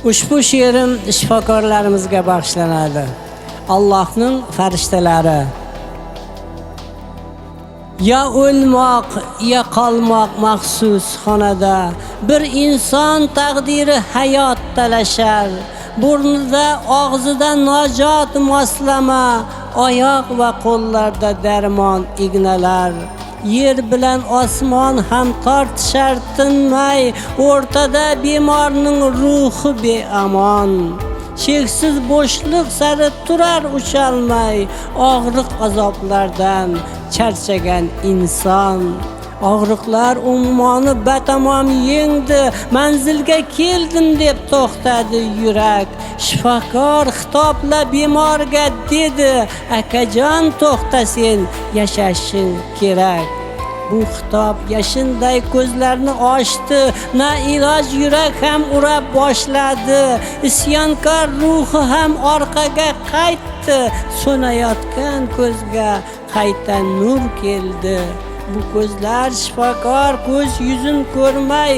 Ushbu she'rim shifokorlarimizga bag'ishlanadi. Allohning farishtalari. Ya o'lmoq, ya qolmoq maxsus xonada. Bir inson taqdiri hayot talashar. Burnida, og'zida najot moslama, oyoq va qo'llarda darmon ignalar. Yer bilan osmon ham tortishar tinmay, o'rtada bemorning ruhi beamon. Cheksiz bo'shliq sari turar ucholmay, og'riq azoblardan charchagan inson. Og'riqlar ummoni batamom yengdi, manzilga keldim deb to'xtadi yurak. Shifokor xitobla bemorga dedi: "Akajon, to'xta sen, yashashing kerak." Bu xitob yashinday ko'zlarni ochdi, na iloj yurak ham ura boshladi. Isyonkor ruhi ham orqaga qaytdi, so'nayotgan ko'zga qayta nur keldi. Bu ko'zlar shifokor ko'z yuzin ko'rmay,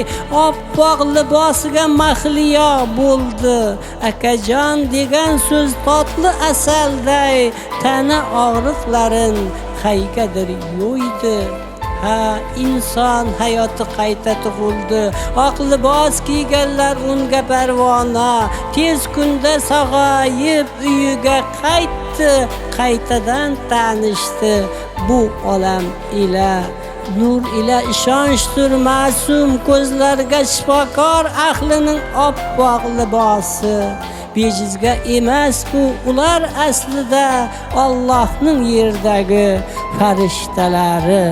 oppoq libosiga mahliyo bo'ldi. Akajon degan so'z totli asalday tana og'riqlarin qaygadir yo'ydi. Ha, inson hayoti qayta tug'ildi. Oq libos kiyganlar unga parvona, tez kunda sog'ayib uyiga qaytdi, qaytadan tanishdi bu olam ila. Nur ila ishonchdir ma'sum ko'zlarga shifokor ahlining oppoq libosi. Bejizga emas bu, ular aslida Allohning yerdagi farishtalari.